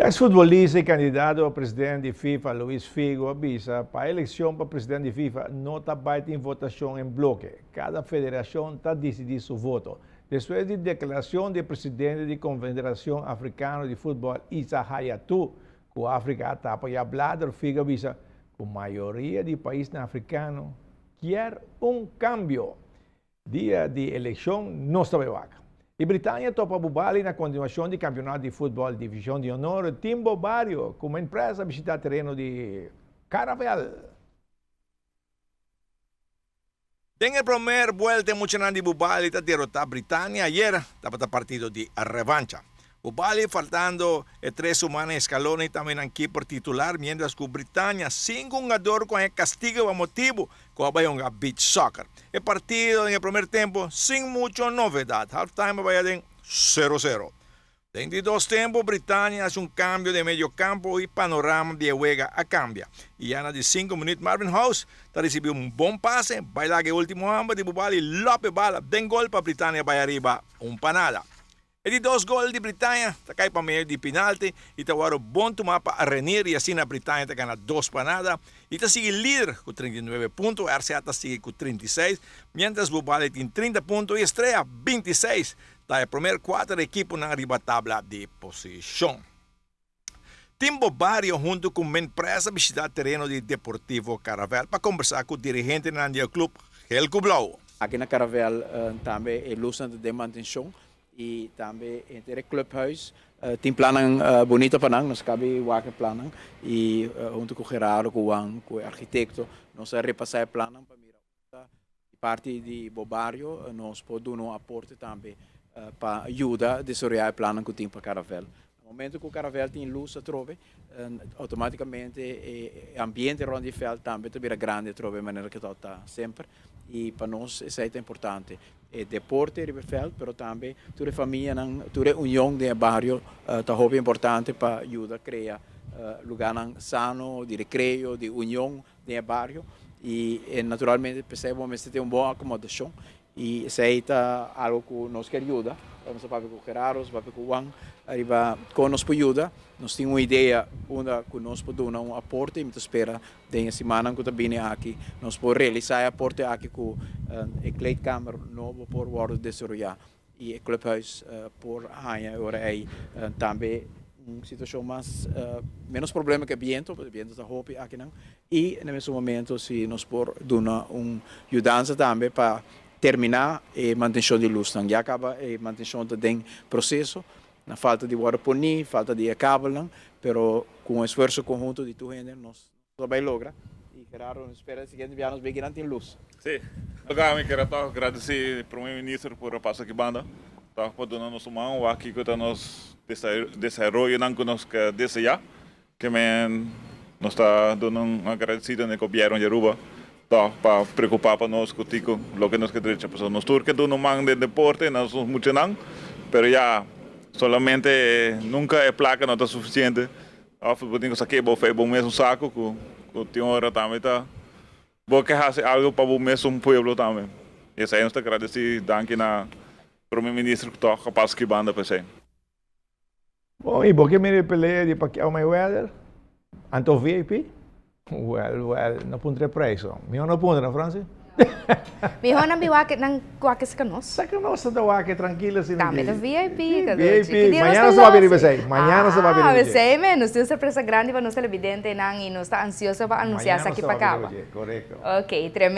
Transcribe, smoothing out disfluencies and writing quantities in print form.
Ex futbolista y candidato pa president di FIFA Luis Figo a bisa pa e eleccion pa president di FIFA no ta bay tin votacion en bloke, cada federacion ta dicidi su voto. Despues di declaracion di e presidente di Confederacion Africano di Futbol Issa Hayatou cu Africa a tapa ya Blatter, Figo a bisa cu mayoria di paisnan africano kier un cambio. Dia di elekshon nos ta bai wak. I Britania topa Bubali na kontinuashon di kampionato di futbòl Divishon di Honor. Team Bobario ku Menpres a bishitá tereno di Caravel. Den e promer buelta e muchanan di Bubali ta derotá Britania ayer tabata partido di revancha. Bubali faltando e tres humana Scaloni tambe nan keeper titular mientras ku Britania sin hungador ku a haña kastigo pa motibu ku a bai hunga beach soccer. E partido den e primer tempo sin mucho novedad. Half time a bai aden sero sero. Den di dos tempo Britania haci un cambio den medio campo y panorama di e wega a cambia. Y ya na di cinco minuut Marvin House ta ricibi un bon pase, bai laga e ultimo hamba di Bubali lop e bala den gol pa Britania bai ariba un pa nada. E di dos gol di Britania ta kai pa medio di pinalti y ta wòrdu bon tumá pa Renier y asina Britania ta gana 2-0 y ta sigui lider ku 39 punto, RCA ta sigui ku 36, mientras Bubali tin 30 punto y Estrella 26. Ta e promer kuater ekiponan riba tabla di posishon. Team Bobario huntu ku Menpres a bishitá tereno di Deportivo Caravel pa kombersá ku dirigentenan di e klup Geel ku Blou. Aki na Caravel tambe e lusnan ta den mantenshon y tambe henter e clubhuis tin plannan bunito pa nan. Nos kabi wak e plannan y huntu ku Gerardo, ku Juan, ku e arkitekto nos a repasá e plannan pa mira unda di parti di Bobario nos por duna un aporte tambe pa yuda desaroyá e plannan ku tin pa Caravel. Na momento ku Caravel tin lus atrobe, outomátikamente e ambiente rònt di e vèlt tambe ta bira grandi atrobe manera ku ta ta semper i pa nos esei ta importante. E deporte riba e vèlt pero tambe tur e famianan, tur e union den e bario ta hopi importante pa yuda krea lugánan sano di rekreo, di union den e bario i naturalmente p'esei bo mester tin un bon akomodashon i esei ta algo ku nos kier yuda. Nos a papia ku Gerardo, nos a papia ku Juan ariba kon nos por yuda. Nos tin un idea unda ku nos por duna un aporte i mi ta spera den e simannan ku ta bini aki nos por realisá e aporte aki ku e kleedkamer nobo por wòrdu desaroyá i e clubhuis por haña e ora ei tambe un situashon mas menos problema ku e biento, pasobra e biento ta hopi akinan i na mesun momento si nos por duna un yudansa tambe pa terminá e mantenshon di lusnan. Ya kaba e mantenshon ta den proseso, na falta di wòrdu poní, falta di e kabelnan, pero ku un esfuerso konhunto di tur hende nos ta bai logra y Gerardo nos spera e siguiente biaha nos bay kinan tin luz. Sí, loke mi kier a tòg gradisí Prome Minister por a pasa aki banda tòg pa duna nos un man wak kiko ta nos desaroyonan ku nos ke deseá. Ke men nos ta duna un agradesido na e gobièrnu di Aruba tòg pa preokupá pa nos ku tiko loke nos ke drecha pasobra nos tur ke duna un man den deporte na nos muchanan pero ya solamente nunka e plaka no ta sufisiente. Of bo tin ku sak'é bo fe bo mesun saku ku ku tin ora tambe ta bo ke hasi algu pa bo mesun pueblo tambe. I esei nos ta gradesí danki na Prome Minister ku tòg a pasa ki banda pa esei. Bon, i bo ke mira e pelea di Pacquiao Mayweather? Anto VIP? Well, well, no puntra e prijs ho. Mihó no puntra, no Francie? Mihó nan bi wak nan wak saka nos. Saka nos ta wak trankilo asina Tambe ta VIP. VIP. Mañana nos ta papia riba esei. Mañana nos ta papia riba esei. Esei men, nos tin un sorpresa grandi pa nos televidentenan y nos ta ansioso pa anuncia esaki pa caba. Korekto. Ok, tremendo.